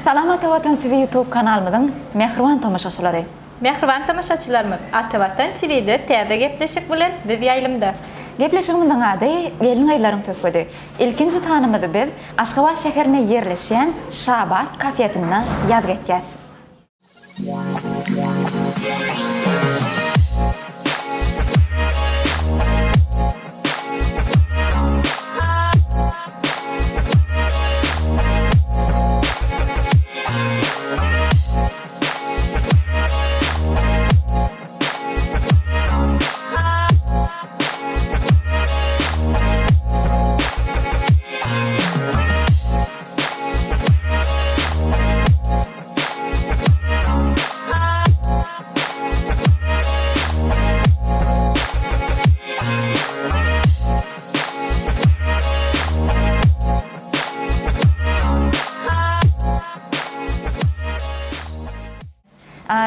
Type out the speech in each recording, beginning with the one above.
Salam Ata Watan TV YouTube kanalymyzyň mähriban tomaşaçylary. Mähriban tomaşaçylarymyz, Ata Watan TV-de täze gepleşik bilen biz ýaýlymda. Gepleşigimiziň ady Gelin-gyzlaryň söhbedi. Ilkinji sanymyzy biz Aşgabat şäherinde ýerleşýän Şabat kafesinde ýazgy etýäs.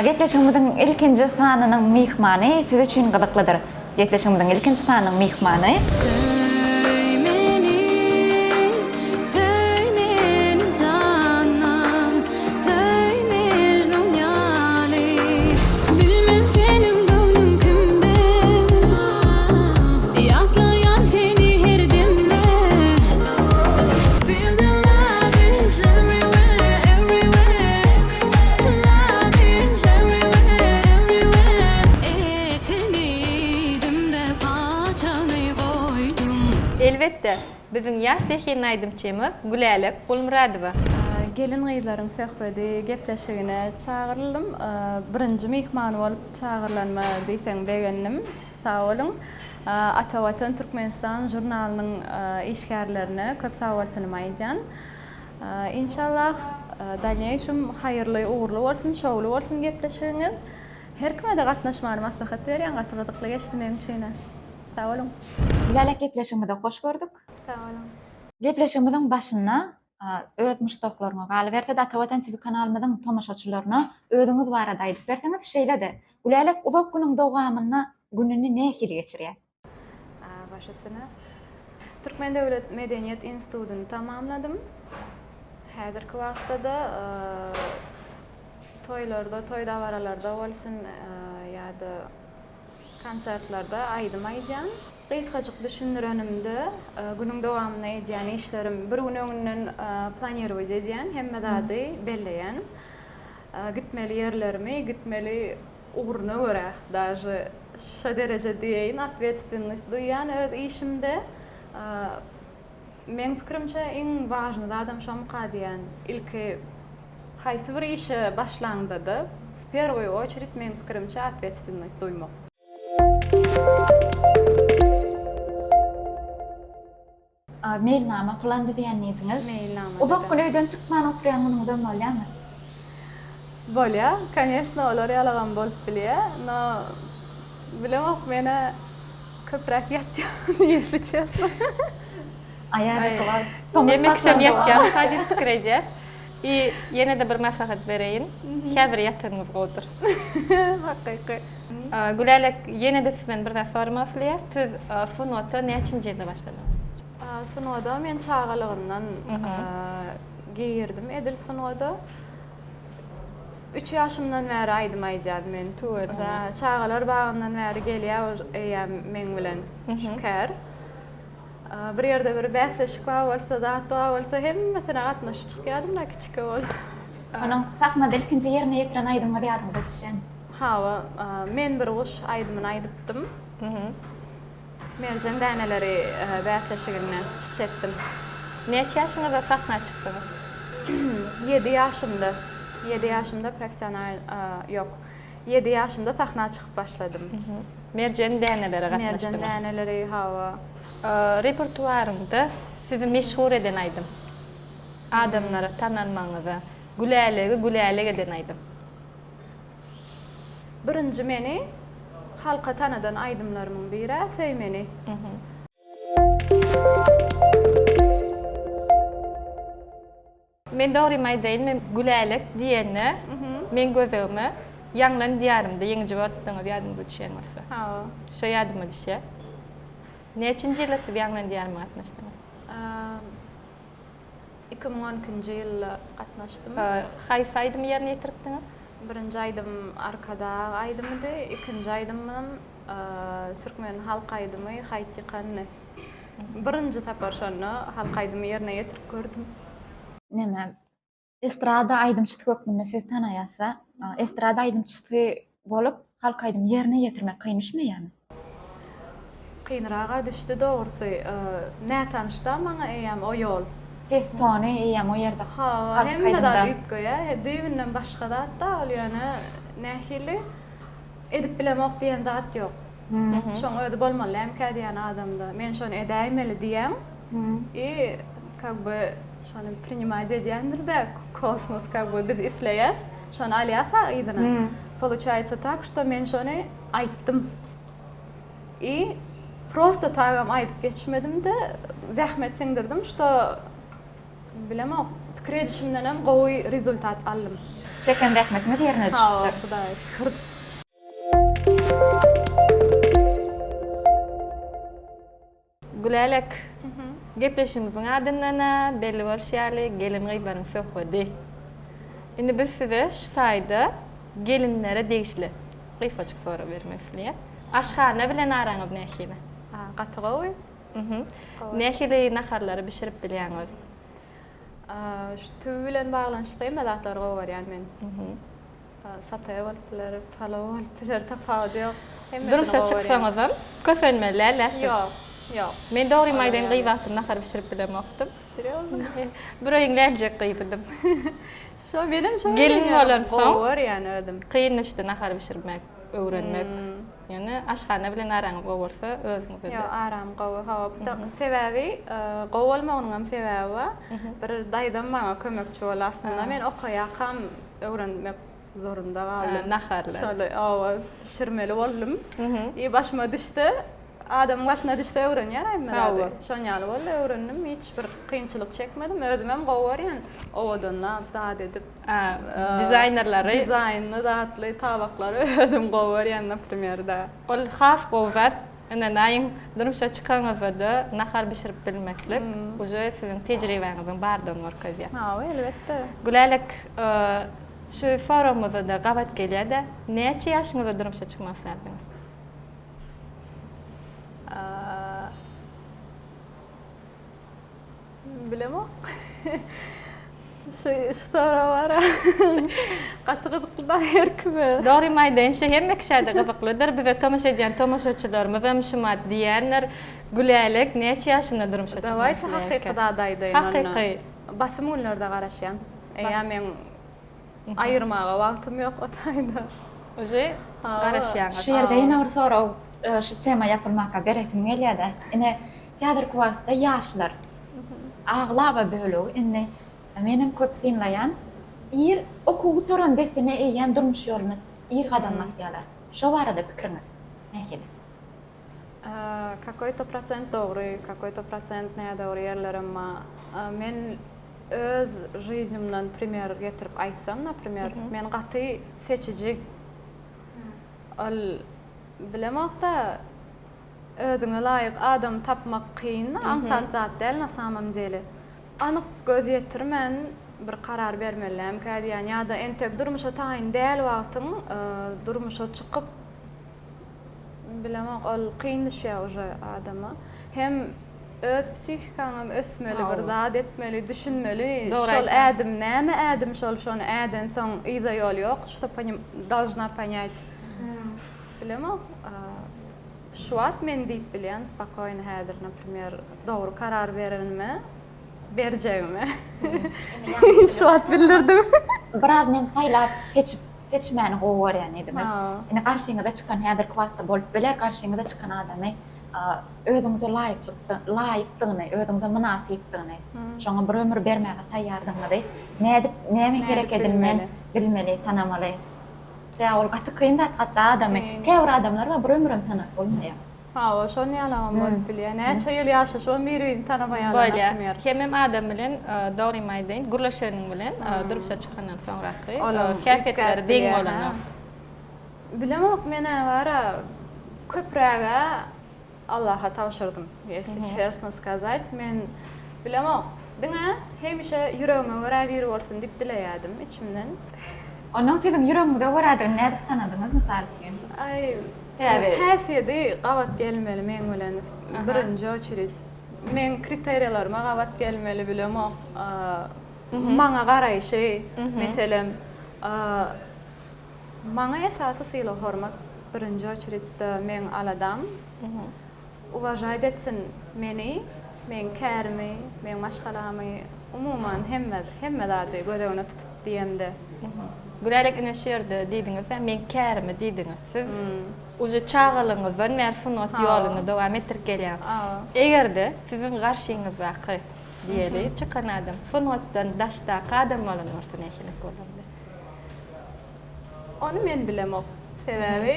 Gepleşigimiziň ilkinji sanynyň myhmany siz üçin gyzyklydyr. Gepleşigimiziň ilkinji sanynyň myhmany. Söý meni, söý meni jandan, söý Mejnun ýaly. Bilmen seniň göwnüň kimde, ýatlaýan seni her demde. Feel the love is everywhere, everywhere. Love is everywhere, everywhere. Etini iýdim-de paçagyny goýdum. Elbetde, biziň ýaş zehinli aýdymçymyz Gülälek Gulmyradowa. Gelin-gyzlaryň söhbedi gepleşigine çagyryldym. Birinji myhman bolup çagyrylanyma diýseň begendim. Sag boluň. Ata Watan Türkmenistan žurnalynyň işgärlerine köp sagbolsunymy aýdýan. Inşallah dalneýşum haýyrly ugurly bolsun, şowly bolsun gepleşigiňiz. Her kime-de gatnaşmany maslahat berýän, gaty gyzykly geçdi meň üçin-ä. Sag boluň. Gülälek gepleşigimize hoş gördük. Sag boluň. Gepleşigimiziň başynda öz muşdaklaryňa, galyberse-de Ata Watan TV kanalymyzyň tomaşaçylaryna özüňiz barada aýdyp berseňiz, şeýle-de Gülälek uzak günüň dowamynda gününi nähili geçirýär? Baş üstüne. Türkmen döwlet medeniýet institutyny tamamladym. Häzirki wagtda-da toýlarda, toý-dabaralarda bolsun ýa-da konsertlerde aýdym aýdýan. Gysgajyk düşündirenimde, günüň dowamynda edýän işlerim bir gün öňünden planirowat edýän, hemme zady belleýän. Gitmeli ýerlerimi, gitmeli ugruna görä daže şo dereje diýeýin, otwetstwennost duýýan öz işimde. Meň pikirimçe iň wažny zadam şomyka diýýän. Ilki haýsy bir işe başlaňda-da w perwoý oçerit meň pikirimçe otwetstwennost duýmak. Meýilnama plan düzýän diýdiňiz. Meýilnama Uzak gün öýden çykman oturýan günüňizem bolýarmy? Bolýar, koneşno olar ýalagam bolup bilýär, no bilemok menä köpräk ýatýan ýesli çesno. Aýa wagt tomus Hemme kişem başlandy. ýatýarmyka diýip pikir edýär. I ýene-de bir maslahat bereýin. Häzir ýatanyňyz gowudyr. Hakyky. Gülälek ýene-de sizden bir zat soramak isleýär. Siz sungata näçinji ýylda başladyňyz? Sungata men çagalygymdan girdim edil sungata. Üç ýaşymdan bäri aýdym aýdýan men. Tüweleme. Çagalar bagyndan bäri gelýär eýýäm meň bilen şu kär. Bir ýerde bir bäsleşik bar bolsa, zat bar bolsa hemmesine gatnaşyp çykýardym-da kiçikä bolup. Onuň sahnada ilkinji ýerine ýetiren aýdymyňyz ýadyňyza düşýärmi? Hawa, Men bir guş aýdymyny aýdypdym. Merjen däneleri bäsleşiginde çykyş etdim. Näçe ýaşyňyzda sahna çykdyňyz? Ýedi ýaşymda. Ýedi ýaşymda professional, ýok, ýedi ýaşymda sahna çykyp başladym. Merjen dänelere gatnaşdyňyz. Merjen däneleri, hawa. Repertuaryňda sizi meşhur eden aýdym? Adamlara tanalmagyňyza, Gülälegi Gülälek eden aýdym? Birinji meni halka tanadan aýdymlarymyň biri Söý meni. Men dogrymy aýdaýyn, men Gülälek diýende meň gözegime Ýaňlan diýarymda ýeňiji bolupdyňyz ýadyňyza düşýän bolsa. Hawa. Şo ýadyma düşýär. Näçinji ýylda siz Ýaňlan diýaryma gatnaşdyňyz? 2012-nji ýylda gatnaşdym. Haýsy aýdymy ýerine ýetiripdiňiz? Birinji aýdym Arkadag aýdymydy, ikinji aýdymym türkmen halk aýdymy Haýt ýykandy. Birinji sapar şonda halk aýdymy ýerine ýetirip gördüm. Neme, estrada aýdymçysy hökmünde sizi tanaýasda, estrada aýdymçysy bolup halk aýdymy ýerine ýetirmek kyn düşmeýärmi? Kynraga düşdi dogrusy. Nätanyşda maňa eýýäm o ýol. Ses tony eýýäm o ýerde Hawa, halk hemme zat aýdymda. üýtgeýär. Düýbünden başga zat-da ol ýöne nähili edip bilemok diýen zat ýok. Şoň özi bolmaly dälmikä diýýän adamda. Men şony edäýmeli diýýäň i kak by şony prinimat edýändir-dä kosmos kak by biz isleýäs şony alýas-a yzyna. Poluçaýtsa tak şto men şony aýtdym. I prosto tagam aýdyp geçmedim-de zähmet siňdirdim şto bilemok pikir edişimdenem gowy rezultat aldym. Çeken zähmetiňiz ýerine düşüpdir. Hawa Hudaýa şükür. Gülälek, gepleşigimiziň adyndan-a belli bolşy ýaly, gelin-gyzlaryň söhbedi. Indi biz size şu taýda gelinlere degişli gysgajyk sorag bermek isleýäs. Aşhana bilen araňyz nähili? Gaty gowy. Nähili naharlary bişirip bilýäňiz? Şu tüwi bilen baglanyşykly hemme zatlary gowy görýän men. Sote bolup biler, palaw bolup biler, tapawudy ýok. Hemmesini Durmuşa gowy görýän. çyksaňyzam kösenmeli däl-ä siz. Ýok, ýok. Men dogrymy Olar aýdaýyn ýaly. gyz wagtym nahar bişirip bilemokdym. Serýozno? Bir öýüň läljek gyzydym. Şo menem şo Gelin öwrenýärin. bolansoň Gowy görýän özüm. kyn düşdi nahar bişirmek, öwrenmek. Ýöne aşhana bilen araňyz gowy bolsa özüňize-de. Ýok, aram gowy, hawa. Sebäbi gowy bolmagynyňam sebäbi bar. Bir daýzam maňa kömekçi boldy aslynda. Men okaýarkam öwrenmek zorunda galdym. Naharlar. Şoly oba bişirmeli boldum. I başyma düşse, adamyň başyna düşse öwrenýär hemme zady. Şon ýaly boldy, öwrendim, hiç bir kynçylyk çekmedim. Özümem gowy görýän owadanlap zat edip. Dizaýnerleri. Dizaýnly zatly tabaklary özüm gowy görýän, naprimer, da. Ol has gowy zat. Ynanaýyň, durmuşa çykaňyzda-da nahar bişirip bilmeklik uje siziň tejribäňiziň bardygyny görkezýär. Hawa, elbetde. Gülälek, şu soragymyza-da gabat gelýär-dä, näçe ýaşyňyzda durmuşa çykmak islärdiňiz? Bilemok. Şu şu sorag bar. Gaty gyzykly da her kime. Dogrymy aýdaýyn şu hemme kişäde gyzyklydyr. Bize tomaşa edýän tomaşaçylarymyzam şumat diýendir. Gülälek näçe ýaşynda durmuşa çykmak Dawayçy isleýärkä? hakyky zat aýdaýyn onda. Hakyky. Basym günlerde garaşýan. Eýýäm meň aýyrmaga wagtym ýok o taýda. Uje garaşýaňyz. Şu ýerde ýene bir sorag şu tema ýapylmaka beresim gelýärde. Ine Häzirki wagtda ýaşlar aglaba bölegi indi menem köp synlaýan ir okuw gutaran dessine eýýäm durmuş ýoluna ir gadam basýarlar. Şo barada pikiriňiz nähili? Kakoý-to prosent dogry, kakoý-to prosent nädogry ýerlerem bar. Men öz žiznimden primer getirip aýtsam, naprimer, men gaty seçiji. Ol bilemok-da, Özüňe laýyk adamy tapmak kyn, aňsat zat däl na samom dele. Anyk göz ýetirmän bir karar bermeli dälmikä diýýän ýa-da entek durmuşa taýyn däl wagtyň durmuşa çykyp bilemok ol kyn düşýär uje adama. Hem öz psihikaňam ösmeli bir zat etmeli düşünmeli şol ädim näme ädim şol şony ädensoň yza ýol ýok şto dolžna ponýat bilemok. Şu wagt men diýip bilýän spakoýny häzir naprimer dogry karar berenime berjegime şu wagt bildirdim. Biraz men saýlap seçip seçmäni gowy görýän diýdiňiz. Indi garşyňyza çykan häzirki wagtda bolup biler garşyňyza çykan adamy özüňize laýyklykda laýykdygyny özüňize mynasypdygyny şoňa bir ömür bermäge taýýardygyňyzy nädip näme herekedinden bilmeli tanamaly. Ýa ol gaty kyn zat hatda adamy käbir adamlar bar bir ömürem tanap bolmaýar. Hawa şon ýalamam bolup bilýär. Näçe ýyl ýaşaşybam bir-birini tanamaýarlar Bolýar. naprimer. Hemem adam bilen dogrymy aýdaýyn gürleşeniň bilen durmuşa çykandan soňraky Olam häsiýetleri üýtgäp deň bilýär, bolanok. Bilemok menä bara köprägä Allaha tabşyrdym. Ýesli çesno skazat men bilemok. Diňe hemişe ýüregime görä biri bolsun diýip dileýärdim içimden. Onuň siziň ýüregiňize görädigini nädip tanadyňyz, mysal üçin? Aý, Sebäbi. häsiýeti gabat gelmeli meň bilen birinji oçerit. Meň kriteriýalaryma gabat gelmeli bilemok. Maňa garaýşy, meselem, maňa esasy sylag-hormat birinji oçeritde meň aladam. Uwažaýt etsin meni, meň kärimi, meň maşgalamy, umuman hemme hemme zady göz öňüne tutup diýemde. Gülälek ine şu ýerde diýdiňiz-dä, meň kärimi diýdiňiz. Siz uje çagalygyňyzdan bäri sungat ýoluny dowam etdirip gelýäňiz. Eger-de siziň garşyňyzdaky diýeli çykan adam sungatdan daşdaky adam bolan bolsa nähili bolardy? Ony men bilemok. Sebäbi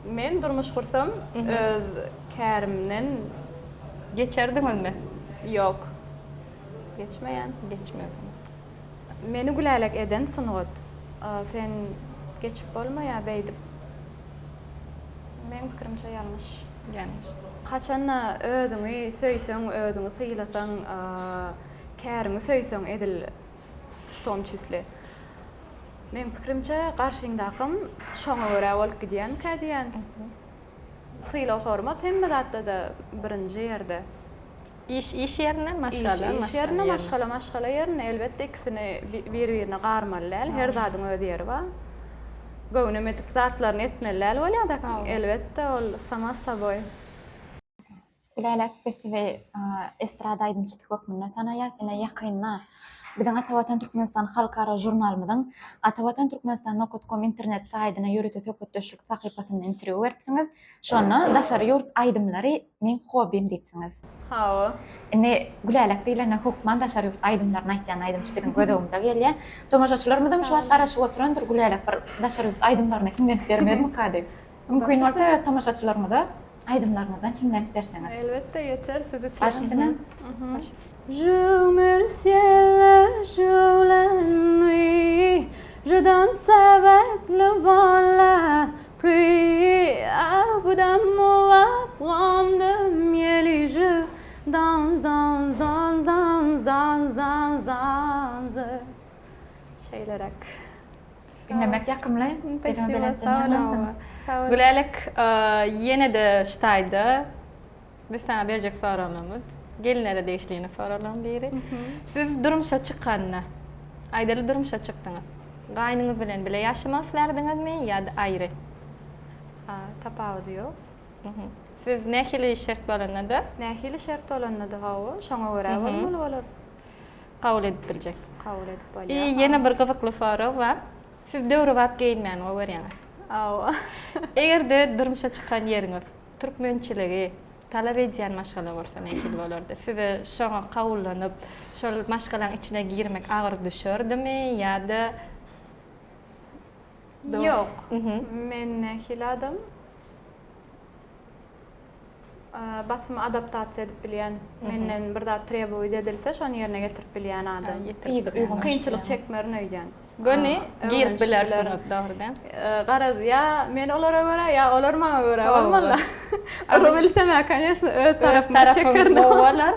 Men durmuş gursam öz kärimden. Geçerdiňizmi? Ýok. Geçmeýän. Geçmezdiň. Meni gülälek eden sungat. Sen geçip bolmaýar beýdip. Meň pikirimçe ýalňyş. Ýalňyş. Haçanda özüňi söýseň, özüňi sylasaň, käriňi söýseň edil w tom çisle. Meň pikirimçe garşyňdakam şoňa görä bolup gidýänmikä diýýän. Sylag hormat hemme zatda-da birinji ýerde. Iş iş ýerinde, maşgala maşgala ýerinde. Iş iş ýerinde, maşgala maşgala ýerinde. Elbetde ikisini bir-birine garmaly däl. Her zadyň öz ýeri bar. Göwnemedik zatlaryny etmeli däl bolýar-da. Elbetde ol sama soboý. Gülälek biz sizi estrada aýdymçysy hökmünde tanaýas. Ine ýakynda biziň Ata Watan Türkmenistan halkara žurnalymyzyň Ata Watan Türkmenistan nokat kom internet saýdyna ýörite söhbetdeşlik sahypasynda interwýu beripsiňiz. Şonda daşary ýurt aýdymlary meň hobbim diýipsiňiz. Hawa. Indi Gülälek diýlende hökman daşary ýurt aýdymlaryny aýtýan aýdymçy biziň göz öňümize gelýär. Tomaşaçylarymyzam şu wagt garaşyp oturandyr Gülälek bir daşary ýurt aýdymlaryny hiňlenip bermezmika diýip. Mümkin bolsa öz tomaşaçylaryňyza Aýdymlaryňyzdan hiňlenip berseňiz. Elbetde ýeter sizi Baş üstüne. Je mets le ciel, je la nuit, je danse avec le vent, la pluie, arbre d'amour à prendre de miel et je danse, danse, danse, danse, danse, danse, danse. Şeýleräk. Diňlemek ýakymly. Sesiňi belentden ýaňlansyn. Gülälek ýene-de şu taýda biz saňa berjek soraglarymyz gelinlere degişli ýene soraglaryň biri. Siz durmuşa çykanda, aýdaly durmuşa çykdyňyz. Gaýnyňyz bilen bile ýaşamak islärdiňizmi ýa-da aýry? Tapawudy ýok. Siz nähili şert bolanda-da? Nähili şert bolanda-da hawa, şoňa görä bolmaly bolar. Kabul edip biljek. Kabul edip bolýar. I ýene bir gyzykly sorag bar. Siz döwrebap geýinmäni gowy görýäňiz. Hawa. Eger-de durmuşa çykan ýeriňiz türkmençiligi talap edýän maşgala bolsa nähili bolardy? Size şoňa kabullanyp, şol maşgalaň içine girmek agyr düşerdimi ýa-da Ýok. Men nähili adam? Basym adaptasiýa edip bilýän, menden bir zat trebowit edilse, şony ýerine getirip bilýän adam. Kynçylyk çekmerin öýdýän. Göni girip bilersiňiz, dogry däl? Garaz, ýa men olara görä, ýa olar maňa görä bolmaly. Urup bilsem-ä, koneşno, öz tarapyma çekerin. Gowy bolar.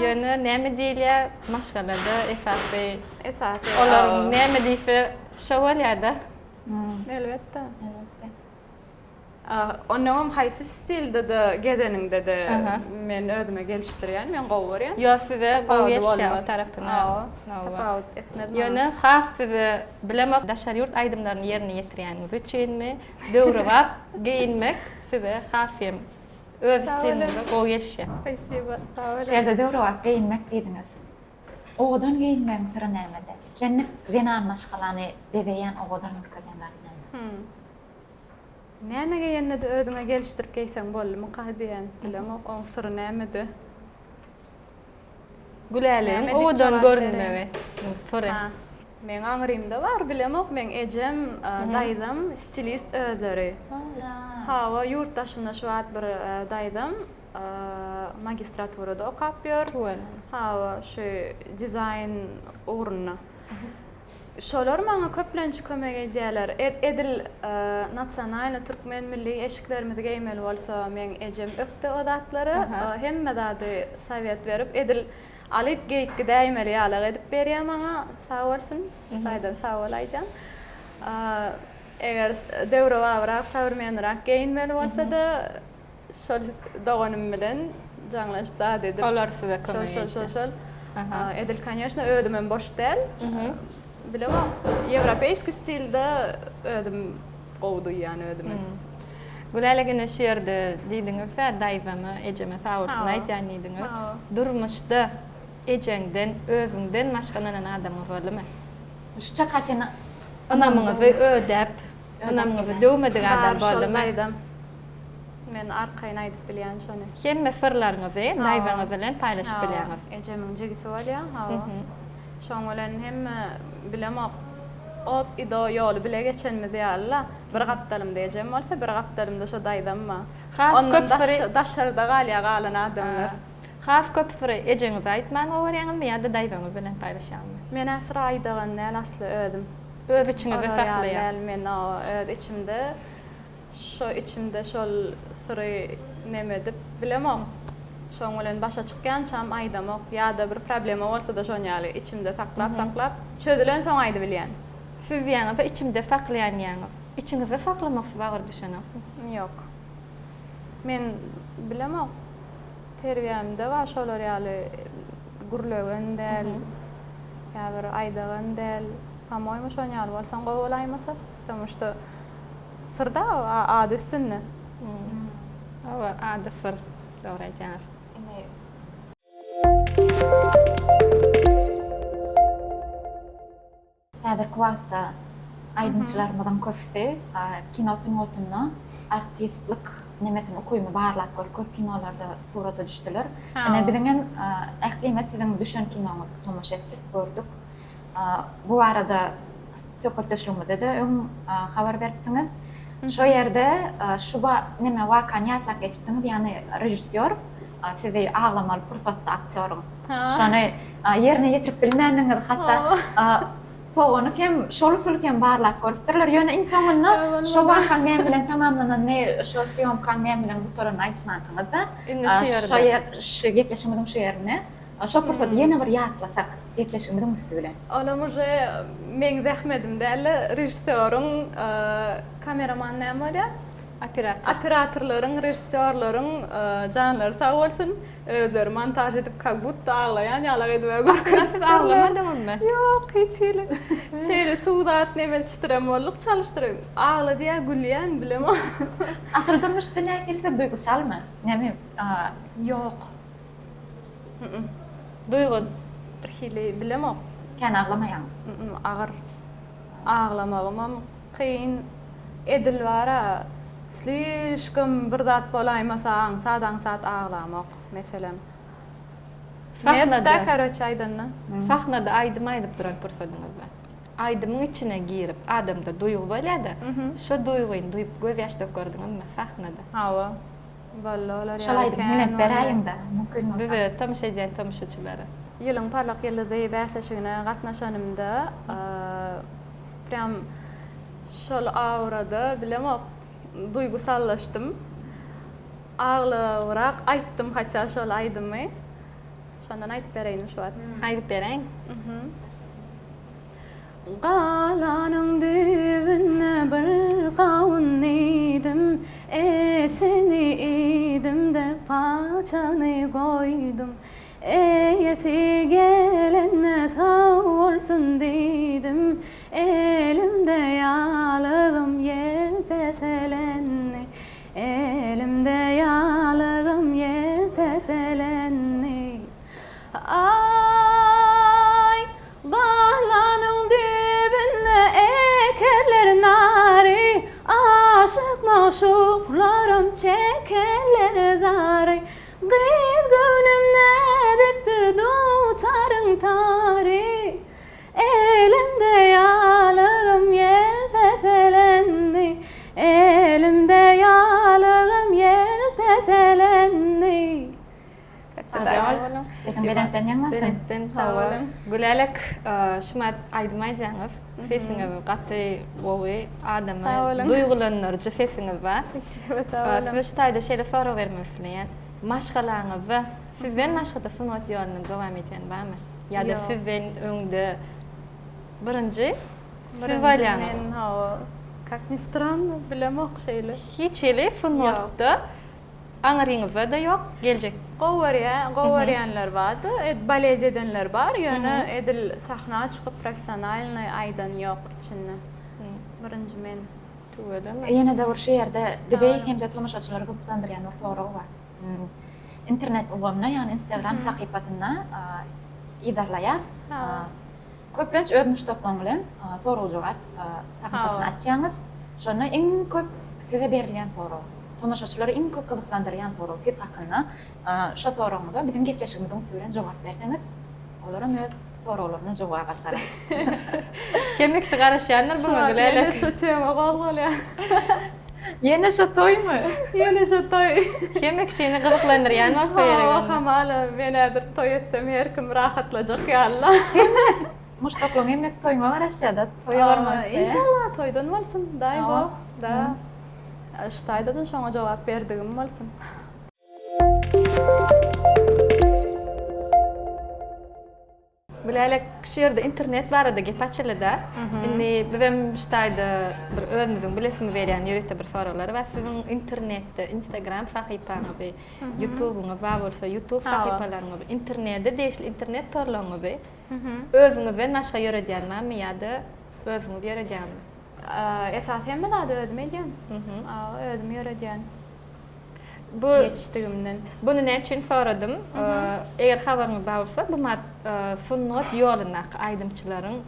Ýöne näme diýilýär, maşgalada esasy, esasy olaryň näme diýse, şo bolýar-da. Elbetde. Elbetde. Onnoňam haýsy stilde-de gezeniňde-de men özüme gelişdirýän, men gowy görýän. Ýok size gowy gelişýär o tarapyna. Tapawut etmez maňa. Ýöne has size bilemok daşary ýurt aýdymlaryny ýerine ýetirýäniňiz üçinmi döwrebap geýinmek size has hem öz stiliňize gowy gelişýär. Spasiba sag boluň. Şu ýerde döwrebap geýinmek diýdiňiz. Owadan geýinmegiň syry nämede? Islendik zenan maşgalany bezeýän owadan görkezýän zat näme? Näme geýende-de özüňe gelişdirip geýseň boldumyka diýýän. Bilemok, oň syry nämede. Gülälegiň owadan görünmegi syry. Ha, meň aňrymda bar, bilemok, meň ejem, daýzam stilist özleri. Hawa, ýurt daşynda şu wagt bir daýzam magistraturada okap ýör. Hawa, şu dizaýn ugrunda. Şolar maňa köplenç kömek edýärler. Edil nasionalnyý türkmen milli eşiklerimizi geýmeli bolsa, meň ejem ökde o zatlara. Hemme zady sowet berip, edil alyp geýip gidäýmeli ýalak edip berýär maňa. Sag bolsun. Şu taýdan sag bol aýdýan. Eger döwrebabrak, sowremennyrak geýinmeli bolsa-da, Şol doganym bilen jaňlaşyp zat edip. Olar size kömek edýär. Şol şol şol. Edil koneşno özümem boş däl. Bilemok. Ýewropeýski stilde özüm gowy duýýan özümi. Gülälek ine şu ýerde diýdiňiz-dä daýzama, ejeme sag bolsun aýdýan diýdiňiz. Durmuşda ejeňden, özüňden başga ynanan adamyňyz boldumy? Şu çaka çenli ynamyňyzy ödäp, ynamyňyzy döwmedik adam boldumy? Bar şol daýzam. Men arkaýyn aýdyp bilýän şony. Hemme syrlaryňyzy daýzaňyz bilen paýlaşyp bilýäňiz. Hawa, ejemiň jigisi bolýar, hawa. Şoň bilen hemme bilemok, ot i do ýoly bile geçenimiz ýaly-la. Bir gapdalymda ejem bolsa, bir gapdalymda şo daýzam bar. Has Ondan köp syry daşarda galýar galan adamlar. Has köp syry ejeňize aýtman gowerýäňizmi ýa-da daýzaňyz bilen paýlaşýaňyzmy? Men-ä syry aýdagan däl asly özüm. Öz içiňizde Olar ýaly saklaýaň. däl men, hawa, öz içimde. Şo içimde şol syry neme edip bilemok. Şoň bilen başa çykýançam aýdamok. Ýa-da bir problema bolsa-da şon ýaly içimde saklap saklap çözülensoň aýdybilýän. Siz diýýäňiz-de içimde saklaýan diýýäňiz. Içiňizde saklamak size agyr düşenokmy? Ýok. Men bilemok. Terbiýämde bar şolar ýaly gürlegen däl, ýa bir aýdagan däl. Pamoýmy şon ýaly bolsaň gowy bolaýmasa. Потому что Syr da ady üstünde. Hawa ady syr. Dogry aýdýaňyz. Indi Häzirki wagtda aýdymçylarymyzyň köpüsi kino sungatynda artistlik nemesini ukybyny barlap görüp köp kinolarda surata düşdüler. Ine biziňem ählimiz siziň düşen kinoňyzy tomaşa etdik, gördük. Bu barada söhbetdeşligimizde-de öň habar beripsiňiz. Şo ýerde şu neme wakany ýatlap geçipsiňiz, ýagny režissýor sizi aglamaly pursatda aktýoryň şony ýerine ýetirip bilmändigiňizi hatda sogany hem şol usuly hem barlap görüpdirler. Ýöne iň soňunda şo wakaň näme bilen tamamlananyny, şo sýomkaň näme bilen gutaranyny aýtmansyňyz-da. Indi şu ýerde. Şo ýer, şu gepleşigimiziň şu ýerinde Şo pursady ýene bir ýatlasak, gepleşigimiziň üsti bilen. Olam uje meň zähmedim däl-de, režissýoryň, kameraman näme bolýar? Operator. Operatorlaryň, režissýorlaryň janlary sag bolsun, özleri montaž edip kak budto aglaýan ýalak edibä görkezipdirler. Aslynda siz aglamadyňyzmy? Ýok, hiç hili. Şeýle suw zat nemeşdirem bolduk, çalyşdyryp. Agladýar, gülýän, bilemok. Asyl durmuşda nähili siz duýgusalmy? Näme? Ýok. Duýgy bir hili bilemok. Kän aglamaýaňyz. Agyr. Aglamagymam kyn. Edil bara slişkom bir zat bolaýmasa aňsat-aňsat aglamok meselem. Sahnada karoçe aýdanda. Sahnada aýdym aýdyp duran pursadyňyzda aýdymyň içine girip adamda duýgy bolýada şo duýgyny duýup göz ýaş dökerdiňizmi sahnada? Hawa. Boldy olar Şol ýaly aýdymy kän menem boldy. beräýiňdä, mümkin bolsa. Bize tomaşa edýän tomaşaçylara. Ýylyň parlak ýyldyzy bäsleşigine gatnaşanymda prýam şol aurada bilemok duýgusallaşdym. Aglabrak aýtdym haça şol aýdymy. Şondan aýdyp bereýin şu wagt. Aýdyp beräýiň. Galanyň düýbünde bir gawun iýdim, Etini iýdim-de, paçagyny goýdum. Eýesi gelende sag bolsun diýdim, Elimde ýalygym ýel peselendi, Elimde ýalygym ýel peselendi. Aý, galanyň düýbünde ekerler nary, Aşyk magşuklaram çekerler zary. Gyz göwnüm näzikdir dutaryň tary, Elimde ýalygym ýel peselendi, Elimde ýalygym ýel peselendi. Sag boluň. Sesiň belentden ýaňlansyn. Belentden. ýürekden. Hawa. Gülälek, şumat aýdym aýdýaňyz. Sesiňiz gaty gowy, adamy duýgulandyryjy sesiňiz bar. Size şu taýda şeýle sorag bermek isleýän. Maşgalaňyzda sizden başga-da sungat ýoluny dowam edýän barmy? Ýa-da sizden öňde birinji siz bolýaňyz? Men, hawa. Kak ni stranno, bilemok şeýle. Hiç hili sungatda Aňryňyzda-da ýok, geljek. Gowy görýän, gowy görýänler bardy. Balet edenler bar, ýöne edil sahna çykyp professionalnyý aýdan ýok içinde. Birinji men. Tüweleme. Ýene-de bir şu ýerde bizi hem-de tomaşaçylary gyzyklandyrýan bir sorag bar. Internet ulgamynda, ýagny Instagram sahypasynda yzarlaýas. Köplenç öz muşdaklaryň bilen sorag-jogap sahypasyny açýaňyz. Şonda iň köp size berilýän sorag, tomaşaçylary iň köp gyzyklandyrýan sorag siz hakynda. Şo soragyňyza biziň gepleşigimiziň üsti bilen jogap berseňiz, olaram öz soraglaryna jogap alsalar. Hemme kişi garaşýandyr buňa Gülälek. Ýene şu tema gozgalýar. Ýene şo toýmy? Ýene şo toý. Hemme kişini gyzyklandyrýan bolsa gerek. Hawa, hamala men häzir toý etsem her kim rahatlajak ýaly-la. Hemmesi, muşdaklaryň hemmesi toýuňa garaşýar-da, toýa barmak isleýär. Inşallah toýdan bolsun, daý bog, da. Şu taýda-da şoňa jogap berdigim bolsun. Gülälek, şu ýerde internet barada gep açyldy-da. Indi bizem şu taýda bir özümiziň bilesimiz gelýän ýörite bir soraglar bar. Siziň internetde Instagram sahypaňyzy, Ýutubyňyz bar bolsa, Ýutub sahypalaryňyzy, internede degişli internet torlaryňyzy özüňizden başga ýöredýän barmy ýa-da özüňiz ýöredýäňizmi? Esasy hemme zady özüm edýän. Özüm ýöredýän. Bu ýetişdigimden. Buny näme üçin soradym? Eger habaryňyz bar bolsa, bu mat sungat ýolundaky aýdymçylaryň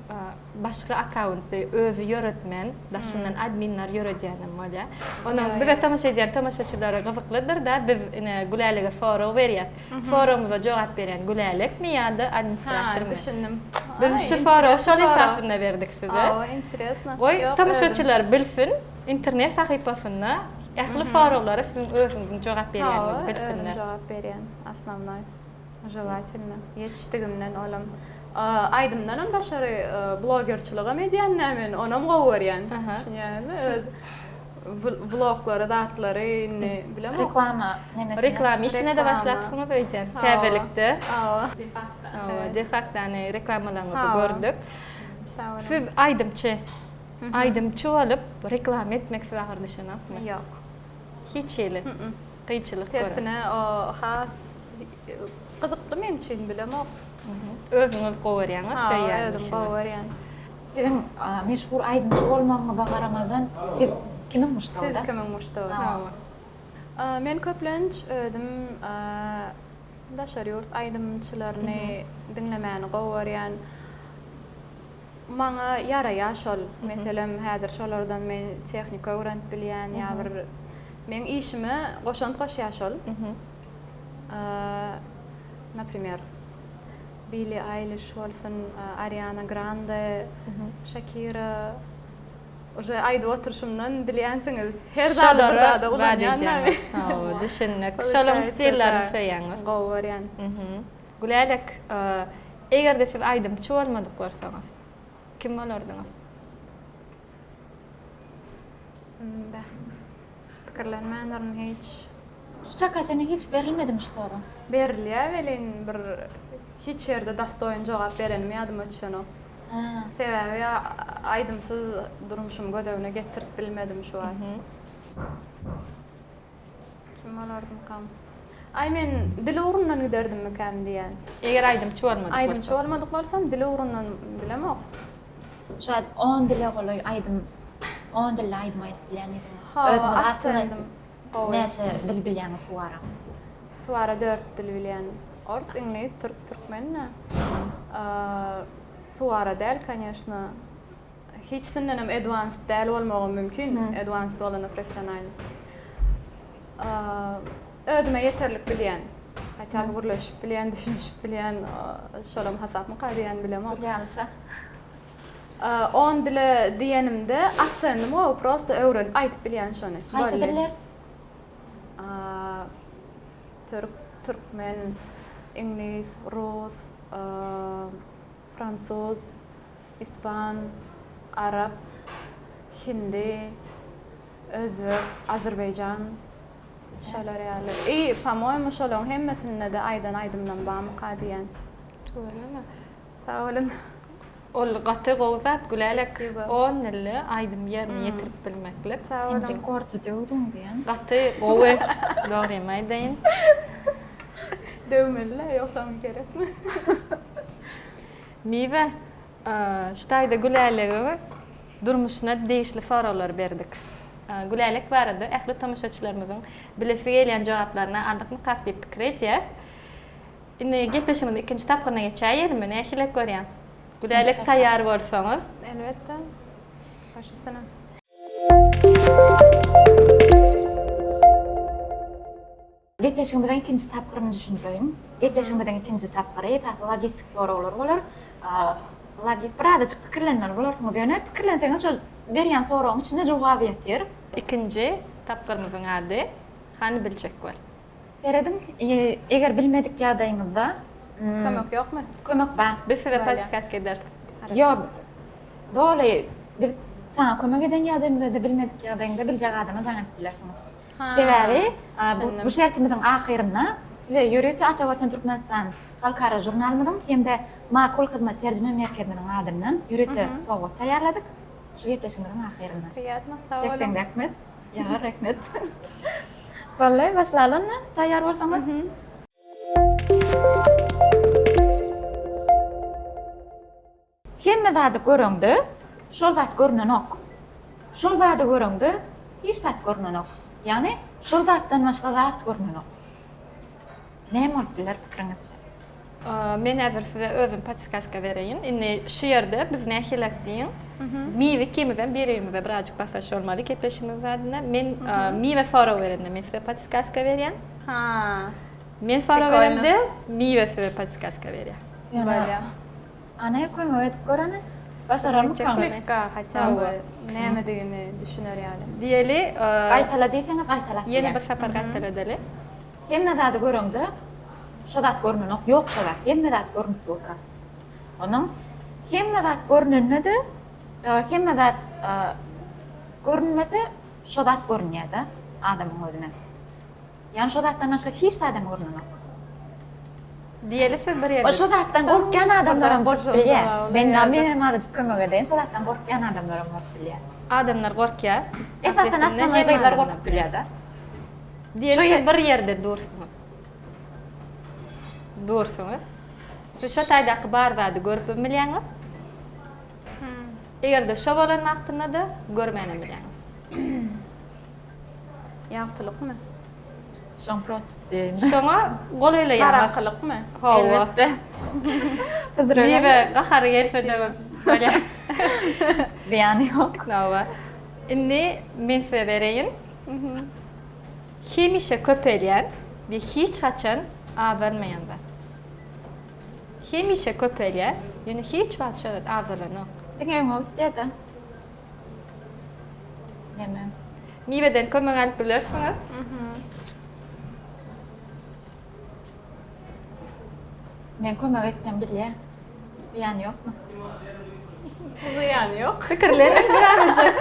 başga akkaunty özi ýöretmän, daşyndan adminler ýöredýänem bolýar. Onuň bize tomaşa edýän tomaşaçylara gyzyklydyr-da, biz ine Gülälege sorag berýäs. Soragymyza jogap berýän Gülälekmi ýa-da administratormy? Ha, düşündim. Biz şu soragy şol esasynda berdik size. Hawa, interesno. Goý, tomaşaçylar bilsin, internet sahypasynda Ähli soraglara siziň özüňiziň jogap berýäniňizi bilsinler. Hawa, özüm jogap berýän, osnownoý. Želatelno. Ýetişdigimden olam. Aýdymdanam daşary blogerçiligem edýän-dä men, onam gowy görýän. Düşünýäňizmi? Öz vloglary, zatlary indi bilemok. Reklama nemesine. Reklama işine-de başlapsyňyz öýdýän, täzelikde. Hawa. De-fakto. Hawa, de-faktony reklamalaryňyzy gördük. Siz aýdymçy. Aýdymçy bolup reklama etmek size agyr düşenokmy? Ýok. Hiç hili kynçylyk görä. Tersine o has gyzykly meň üçin bilemok. Özüňiz gowy görýäňiz, söýýäňiz. Özüm gowy görýän. Siziň meşhur aýdymçy bolmagyňyza garamazdan siz kimiň muşdagy-da? Siz kimiň muşdagy? Hawa. Men köplenç özüm daşary ýurt aýdymçylaryny diňlemäni gowy görýän. Maňa ýaraýar şol. Meselem, häzir şolardan men tehnika öwrenip bilýän ýa bir meň işime goşant goşýar şol. Naprimer, Billi Aýliş bolsun, Ariana Grande, Şakira. Uje aýdyp oturyşymdan bilýänsiňiz. Her zady bir zada ulanýan men. Hawa, düşündik. Şolaryň stillerini söýýäňiz. Gowy görýän. Gülälek, eger-de siz aýdymçy bolmadyk bolsaňyz, kim bolardyňyz? Beh, pikirlenmändirin hiç. Şu çaka çenli hiç berilmedimi şu sorag? Berilýär welin bir hiç ýerde dostoýn jogap berenim ýadyma düşenok. Sebäbi aýdymsyz durmuşymy göz öňüne getirip bilmedim şu wagt. Kim bolardymkam? Aý men dil ugrundan giderdimmikäm diýýän. Eger aýdymçy bolmadyk bolsaň. Aýdymçy bolmadyk bolsam dil ugrundan bilemok. Şu wagt on dile golaý aýdym, on dilde aýdym aýdyp bilýän diýdiňiz. Hawa, aksendim gowy. Näçe dil bilýäňiz suwara? Suwara dört dil bilýän. Ors, iňlis, türk, türkmen. Suwara däl, koneşno. Hiçisindenem advanced däl bolmagam mümkin. Advanced bolanda professionalnyý. Özüme ýeterlik bilýän. Haçan gürleşip bilýän, düşünişip bilýän, şolam hasapmyka diýýän bilemok. Ýalňyşa. On dile diýenimde aksendim gowy, prosta öwrenip aýdyp bilýän şony. Haýsy diller? Türk, türkmen, iňlis, rus. Fransuz, ispan, arap, hindi, özbek, azerbaýjan şolar ýaly. I, po-moýemu, şolaryň hemmesinde-de aýdan aýdymlam barmyka diýýän. Tüweleme. Sag boluň. Ol gaty gowy zat Gülälek. Spasibo. On dilde aýdym ýerine ýetirip bilmeklik. Sag Sen boluň. rekordy döwdüň diýen. Gaty gowy. Dogrymy aýdaýyn. Döwmeli-le, ýogsam gerekmi? Miwe, şu taýda Gülälege durmuşyna degişli soraglary berdik. Gülälek barada ähli tomaşaçylarymyzyň bilesi gelýän jogaplaryny aldykmykak diýip pikir edýäs. Indi gepleşigimiziň ikinji tapgyryna geçäýelimi? Nähiliräk görýäň? Gülälek taýýar bolsaňyz. Elbetde. Baş üstüne. Gepleşigimiziň ikinji tapgyryny düşündireýin. Gepleşigimiziň ikinji tapgyry esasy logistik soraglar bolar. Logis birazajyk pikirlenmeli bolarsyňyz, ýöne pikirlenseňiz şol berýän soragyň içinde jogaby ýatyr. Ikinji tapgyrymyzyň ady Hany biljek bol. Serediň, eger bilmedik ýagdaýyňyzda Kömek ýokmy? Kömek bar. Biz size podskaska ederis. Ýok, doly biz saňa kömek eden ýagdaýymyzda-da bilmedik ýagdaýyňda biljek adama jaň edip bilersiňiz. Sebäbi bu şertimiziň ahyrynda size ýörite Ata Watan Türkmenistan halkara žurnalymyzyň hem-de Makul Hyzmat terjime merkeziniň adyndan ýörite sowgat taýýarladyk. Şu gepleşigimiziň ahyrynda. Priýatno, sag boluň. Çekseň zähmet. Ýagar rehnet. Boldy, başlaly onda, taýýar bolsaňyz. Hemme zady göreňde, şol zat görnenok. Şol zady göreňde, hiç zat görnenok. Ýagny, şol zatdan başga zat görnenok. Näme bolup biler pikiriňizçe? Men häzir size özüm podskaska bereýin. Indi şu ýerde biz nähilek diýiň. Miwe ikimizem bir-birimize birazjyk basdaş bolmaly gepleşigimiz zadyna. Men Miwe sorag berende men size podskaska berýän. Ha. Men sorag beremde Miwe size podskaska berýär. Bolýar. Ana kömek edip gör ana. Başararmykaň? Slewka haçan we nämedigini düşüner ýaly. Diýeli. Gaýtala diýseňiz gaýtalap Ýene bir sapar gaýtaladaly. Hemme zady göreňde şo zat görnenok, ýok şo zat, hemme zat görnüp durka. Onuň hemme zat görnende-de, hemme zat görünmese şo zat görünýär-de adamyň özüne. Ýagny şo zatdan başga hiç zadam görnenok. Diýeli siz bir ýerde. Şo zatdan gorkýan adamlaram bolup bilýär. Men menem azajyk kömek edeýin, şo zatdan gorkýan adamlaram bolup bilýär. Adamlar gorkýar. Esasan aslanlar gyzlar gorkup bilýär-de. Diýeli siz bir ýerde dursuňyz. Dursuňyz. Siz şo taýdaky bar zady görüpem bilýäňiz. Eger-de şo bolan wagtynda-da görmänem bilýäňiz. Ýagtylykmy? Şoň protiv diýeýin. Şoňa golaýlaýaňyz. Garaňkylykmy? Hawa. Elbetde. Miwe gahary gelse-de bolýar. Zyýany ýok. Hawa. Indi men size bereýin. Hemişe köpelýän we hiç haçan azalmaýan zat. Hemişe köpelýär, ýöne hiç wagt şo zat azalanok. Diňe öňe gitýär-de. Näme? Miweden kömek alyp bilersiňiz. Men kömek etsem bilýär. Zyýany ýokmy? Zyýany ýok. Pikirleniň birazajyk.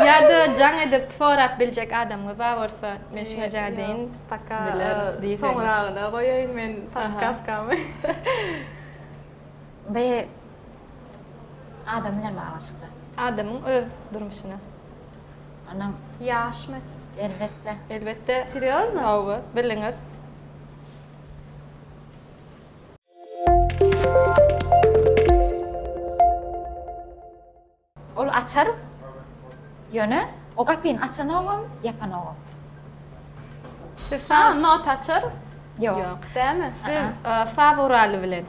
Ýa-da jaň edip sorap biljek adamyňyz bar bolsa, men şuňa jaň edeýin. Paka soňragyna goýaýyn men podskaskamy. Bu adam bilen baglanyşykly. Adamyň öz durmuşyna. Onuň. Ýaşmy? Elbetde. Elbetde. Serýozno? Hawa, bildiňiz. Ol açar, ýöne o gapyny açanogam, ýapanogam. Siz Ha, not açar? Ýok. Ýok. Dämi? Siz saz guraly bilen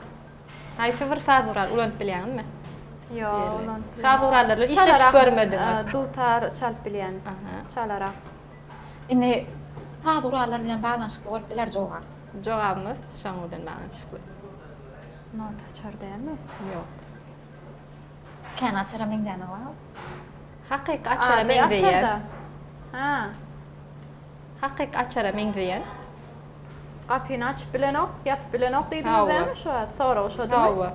haýsy bir saz guraly ulanyp bilýäňizmi? Ýok, ulanyp bilýän. Saz gurallary bilen işleşip görmediňiz. Dutar çalyp bilýän. Çalarak. Indi saz gurallary bilen baglanyşykly bolup biler jogap. Jogabymyz şoň bilen baglanyşykly. Not açar dämi? Ýok. Kän açara meňzäni bar. Hakyky açara meňzeýän. Ha. Hakyky açara meňzeýän. Gapyny açyp bilenok, ýapyp bilenok diýdiňiz dälmi şu wagt? Sorag şodumy? Hawa.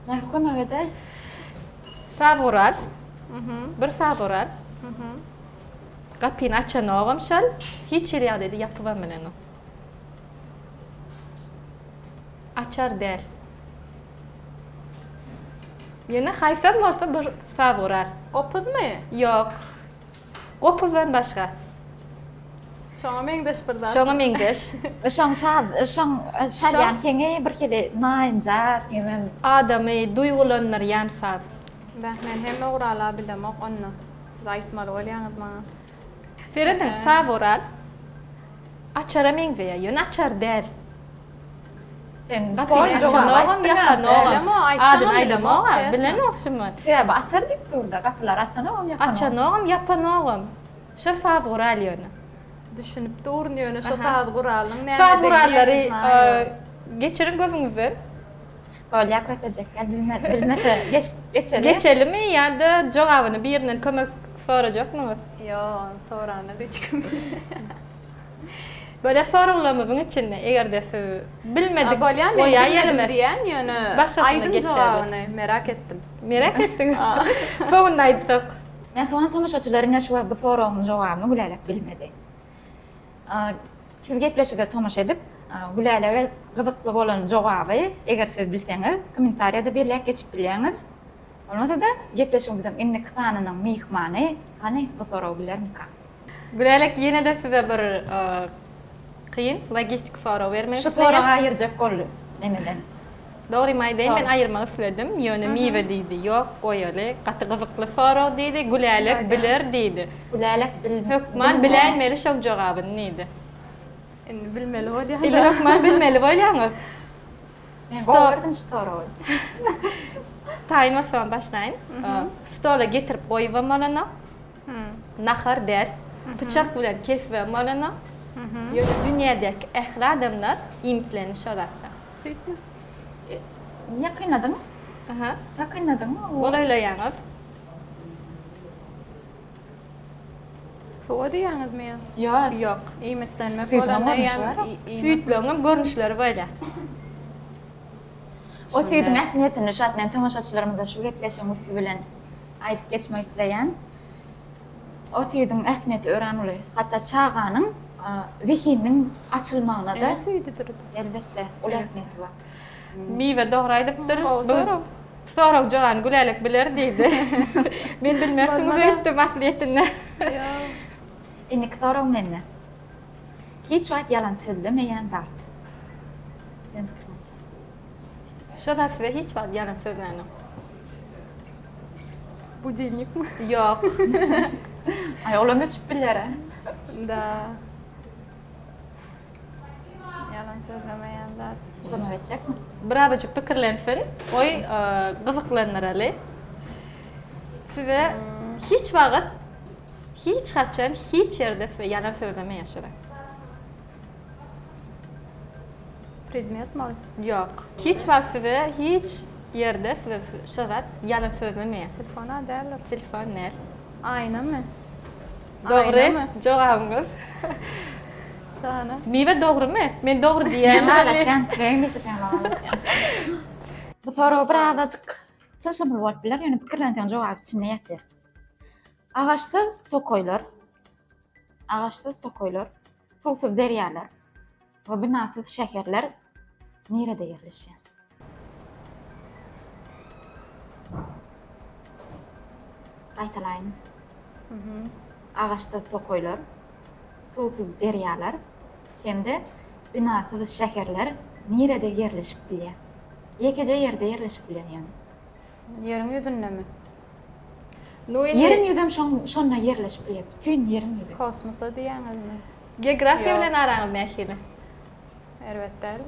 Mähri kömek edäý. Saz gural. Bir saz gural. Gapyny açanogam şol, hiç hili ýagdaýda ýapybam bilenok. Açar däl. Ýöne haýsam bolsa bir saz gural. Gopuzmy? Ýok. Gopuzdan başga. Şoňa meňzeş bir zat. Şoňa meňzeş. Şoň saz, şoň çalýan heňi bir hili naýynjar hemem. Adamy duýgulandyrýan saz. Bäh, men hemme gurala bilemok onda. Siz aýtmaly bolýaňyz maňa. Serediň, saz gural. Açara meňzeýär, ýöne açar däl. Sen Gapyny açanogam, ýapanogam. Adyny aýdamog-a, bilenok şumat. Sebäbi açar diýip dur-da, gapylary açanogam, ýapanogam. Açanogam, ýapanogam. Şo saz gural ýöne. Düşünip durun ýöne şo saz guralyň nämedigini. Saz gurallary geçiriň gözüňizden. Bolýa kösejek gel bilmese geçeli. Geçelimi ýa-da jogabyny birinden kömek sorajakmyňyz? Ýok, ony soranymyz hiç kim. Böyle soraglarymyzyň içinde eger-de siz bilmedik Bolýa men goýaý bilmedim ýerime diýen ýöne başgasyna aýdyň geçeris. jogabyny merak etdim. Merak etdiňiz. Soňunda aýtsak. Mähriban tomaşaçylar ine şu wagt bu soragyň jogabyny Gülälek bilmedi. Siz gepleşige tomaşa edip Gülälege gyzykly bolan jogaby eger siz bilseňiz kommentariýada belläp geçip bilýäňiz. Bolmasa-da gepleşigimiziň indiki sanynyň myhmany hany bu soragy bilermika? Gülälek ýene-de size bir kyn logistik sorag bermek Şu isleýän. soragy aýyrjak boldy nemeden. Dogrymy aýdaýyn men aýyrmak isledim ýöne Miwe diýdi ýok goýaly gaty gyzykly sorag diýdi Gülälek biler diýdi. Gülälek bil Hökman biläýmeli şoň jogabyny diýdi. Indi bilmeli bolýan. Indi hökman bilmeli bolýaňyz. Men gowy berdim şu soragy. Taýyn bolsaň başlaýyn. Stola getirip goýubam bolanok. Nahar däl, pyçak bilen kesibem bolanok. Ýöne dünýädäki ähli adamlar iýmitlenir şo zatdan. Süýtmi? Ýakynladyňmy? Aha. Ýakynladyňmy? Golaýlaýaňyz. Suwa diýýäňizmi ýa? Ýok. Ýok. Iýmitlenmek Süýdüň bolanda görnüşi bar. Süýtleňem görnüşleri bolýar. O süýdüň ähmiýetini şu wagt men tomaşaçylarymyza şu gepleşigiň üsti bilen aýdyp geçmek isleýän. O süýdüň ähmiýeti örän uly. Hatda çaganyň zehininiň açylmagyna-da Ene süýdüdir. Elbetde, uly ähmiýeti bar. Miwe dogry aýdypdyr. Bu sorag jogany Gülälek biler diýdi. Men bilmersiňiz öýtdüm aslyýetinde. Indiki sorag mende. Hiç wagt ýalan sözlemeýän zat. Siziň pikiriňizçe? Şo zat size hiç wagt ýalan sözlänok. Budilnikmi? Ýok. Aý olam öçüp biler-ä. Da. Ýalan sözlemeýän zat. Kömek etjekmi? Birazajyk pikirlensin. Goý, gyzyklandyraly. Size hiç wagt, hiç haçan, hiç ýerde size ýalan sözlemeýär şo zat. Predmetmi ol? Ýok. Hiç wagt size hiç ýerde size şo zat ýalan sözlemeýär. Telefon-a däldir. Telefon däl. Aýnamy? Dogry jogabyňyz. Jana. Miwe dogrymy? Men dogry diýýän. Men ylalaşýan. Men hemişe seň bilen ylalaşýan. Bu sorag birazajyk çylşyrymly bolup biler, ýöne pikirlenseň jogaby içinde ýatyr. Agaçsyz tokaýlar, agaçsyz tokaýlar, suwsuz derýalar we binasyz şäherler nirede ýerleşýär? Gaýtalaýyn. Agaçsyz tokaýlar, suwsuz derýalar hem-de binasyz şäherler nirede ýerleşip bilýär? Ýekeje ýerde ýerleşip bilýär ýöne. Ýeriň ýüzündemi? Ýeriň ýüzem şonda ýerleşip bilýär. Bütin ýeriň ýüzi. Kosmosa diýýäňizmi? Geografiýa bilen araňyz nähili? Erbet däl.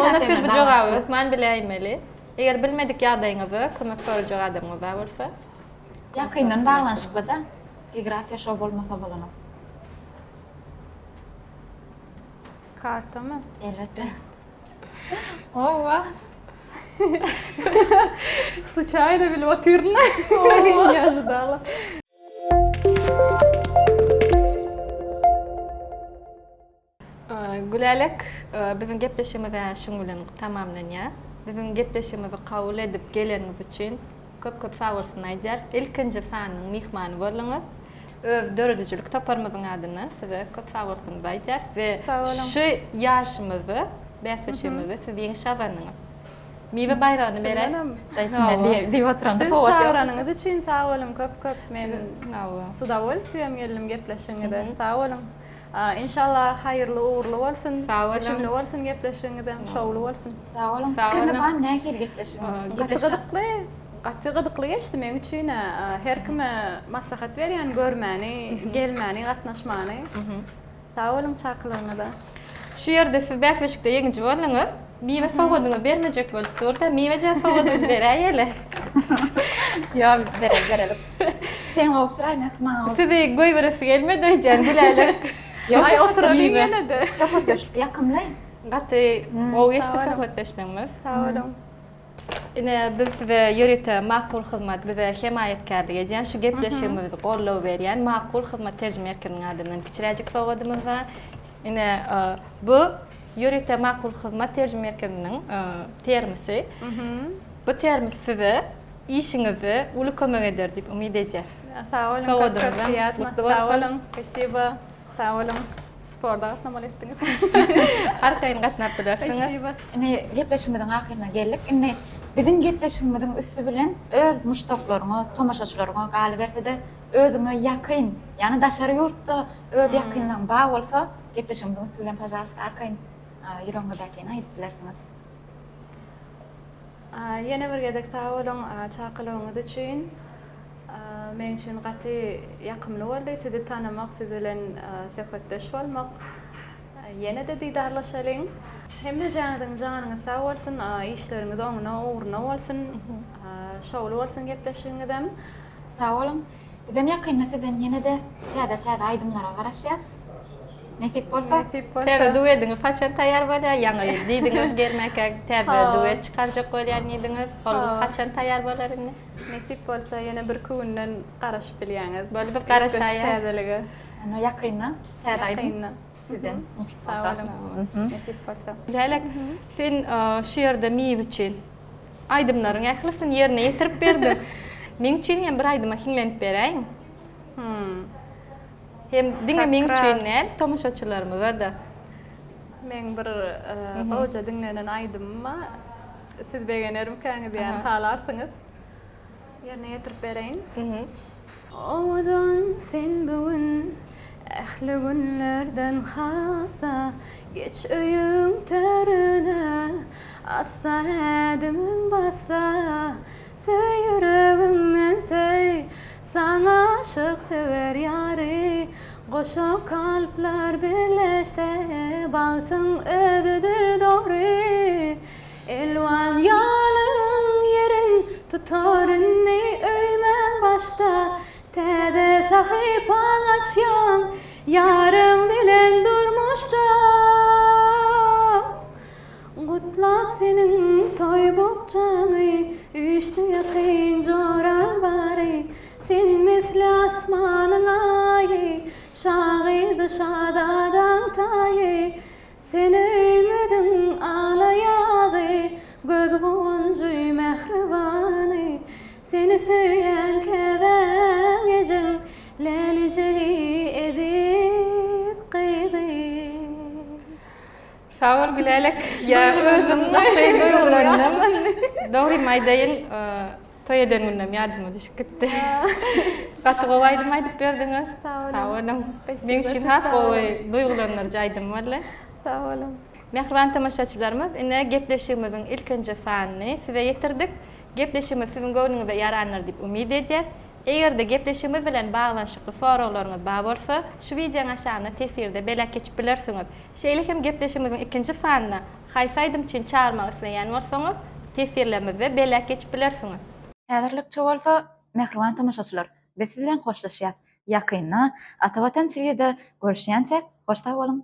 Onda siz bu jogaby hökman biläýmeli. Eger bilmedik ýagdaýyňyzda kömek sorajak adamyňyz bar bolsa. Ýakyndan baglanyşykly-da. Geografiýa şo bolmasa bolanok. Kartamy? Elbetde. Hawa. Sluçaýno bilip otyryn. Ne ожидала. Gülälek, biziň gepleşigimiz-ä şuň bilen tamamlanýar. Biziň gepleşigimizi kabul edip geleniňiz üçin köp-köp sagbolsun aýdýarys. Ilkinji sanynyň myhmany bolduňyz. Öz döredijilik toparymyzyň adyndan size köp sagbolsunymyzy aýdýarys we şu ýaryşymyzda, bäsleşigimizde siz ýeňiş gazandyňyz. Miwe baýragyny beräý. Diýip oturanda Siz çagyranyňyz üçin sag boluň köp köp men s udowolstwiýem geldim gepleşigiňize sag boluň. Inşallah haýyrly ugurly bolsun. Düşümli bolsun gepleşigiňizem şowly bolsun. Sag boluň. Pikiriňiz barmy nähili gepleşigiň? Gaty gyzykly. Gaty gyzykly geçdi meň üçin-ä. Her kime maslahat berýän görmäni, gelmäni, gatnaşmany. Sag boluň çakylygyňyza. Şu ýerde siz bäsleşikde ýeňiji bolduňyz. Miwe sowgadyňyzy bermejek bolup dur-da, Miwejan sowgadyňyzy beräýeli. Ýok, bereli, bereli. Sen gowşuraý Mähri maňa gowşur. Sizi goýberesi gelmedi öýdýän Gülälek. Ýok, Aý oturalyň ýene-de. Söhbetdeşlik ýakymly. Gaty gowy geçdi söhbetdeşligimiz. Sag boluň. Ine, biz size ýörite Makul Hyzmat bize hemaýatkärlik edýän, şu gepleşigimizi goldaw berýän Makul Hyzmat terjime merkeziniň adyndan kiçiräjik sowgadymyz bar. Ine, bu ýörite Makul Hyzmat terjime merkeziniň termosy. Bu termos size işiňizde uly kömek eder diýip umyt edýäs. Sag boluň, köp köp priýatno. Sag boluň, spasibo. Sag boluň. Sporda gatnamaly etdiňiz. Arkaýyn gatnap bilersiňiz. Spasibo. Indi gepleşigimiziň ahyryna geldik. Indi biziň gepleşigimiziň üsti bilen öz muşdaklaryňa, tomaşaçylaryňa, galyberse-de özüňe ýakyn, ýagny daşary ýurtda öz ýakynlaryň bar bolsa, gepleşigimiziň üsti bilen pažalsta arkaýyn ýüregiňizdäkini aýdyp bilersiňiz. Ýene bir gezek sag boluň çakylygyňyz üçin. Meň üçin gaty ýakymly boldy sizi tanamak, siz bilen söhbetdeş bolmak. Ýene-de didarlaşalyň. Hemmejäňiziň janyňyz sag bolsun, işleriňiz oňuna, ugruna bolsun. Şowly bolsun gepleşigiňizem. Sag boluň. Bizem ýakynda sizden ýene-de täze-täze aýdymlara garaşýas. Nesip bolsa. Nesip bolsa. Täze duetiňiz haçan taýýar bolýar? Ýaňy diýdiňiz gelmäkä täze duet çykarjak bolýan diýdiňiz. Ol haçan taýýar bolar indi? Nesip bolsa ýene birki günden garaşyp bilýäňiz. Boldy biz garaşaýas. Täzelige. Onda ýakynda täze aýdym sizden nesip bolsa. Sag boluň. Nesip bolsa. Lälek, sen şu ýerde Miwe üçin aýdymlaryň ählisini ýerine ýetirip berdiň. Meň üçin hem bir aýdyma hiňlenip beräýiň. Hem diňe meň üçin däl, tomaşaçylarymyza-da. Meň bir gowja diňlenen aýdymym bar. Siz begenermikäňiz ýa halarsyňyz. Ýerine ýetirip bereýin. Owadan sen bu gün ähli günlerden hasa Geç öýüň törüne assa ädimiň bassa Söý ýüregiňden söý saňa aşyk söwer ýary Goşa kalplar birleşse bagtyň özüdir dogry Elwan ýalynyň ýerin tutar indi öýmäň başda Täze sahypaň açýaň ýaryň bilen durmuşda Gutlap seniň toý bukjaňy üýşdi ýakyn joraň bary Sen misli asmanyň aýy şa gyzy şazadaň taýy Sen öýmüziň ala ýazy, göz guwanjy mähribany. Seni söýýän käbäň ejeň, lälijegi eziz gyzy. Sag bol Gülälek. Ýa özüm gaty duýgulandym. Dogrymy aýdaýyn, Toý eden günüm ýadyma düşüp gitdi. Gaty gowy aýdym aýdyp berdiňiz. Sag boluň. Meň üçin has gowy duýgulandyryjy aýdym boldy. Sag boluň. Mähriban tomaşaçylarymyz, ine gepleşigimiziň ilkinji sanyny size ýetirdik. Gepleşigimiz siziň göwnüňize ýarandyr diýip umyt edýäs. Eger-de gepleşigimiz bilen baglanyşykly soraglaryňyz bar bolsa, şu wideoň aşagynda teswirde beläk geçip bilersiňiz. Şeýle hem gepleşigimiziň ikinji sanyna Haýsy aýdymçyny çagyrmak isleýän bolsaňyz, teswirlerimizde belläp geçip bilersiňiz. Häzirlikçe bolsa, mähriban tomaşaçylar, biz siz bilen hoşlaşýas. Ýakynda Atavatan TV-de görüşýänçäk, hoş sag boluň!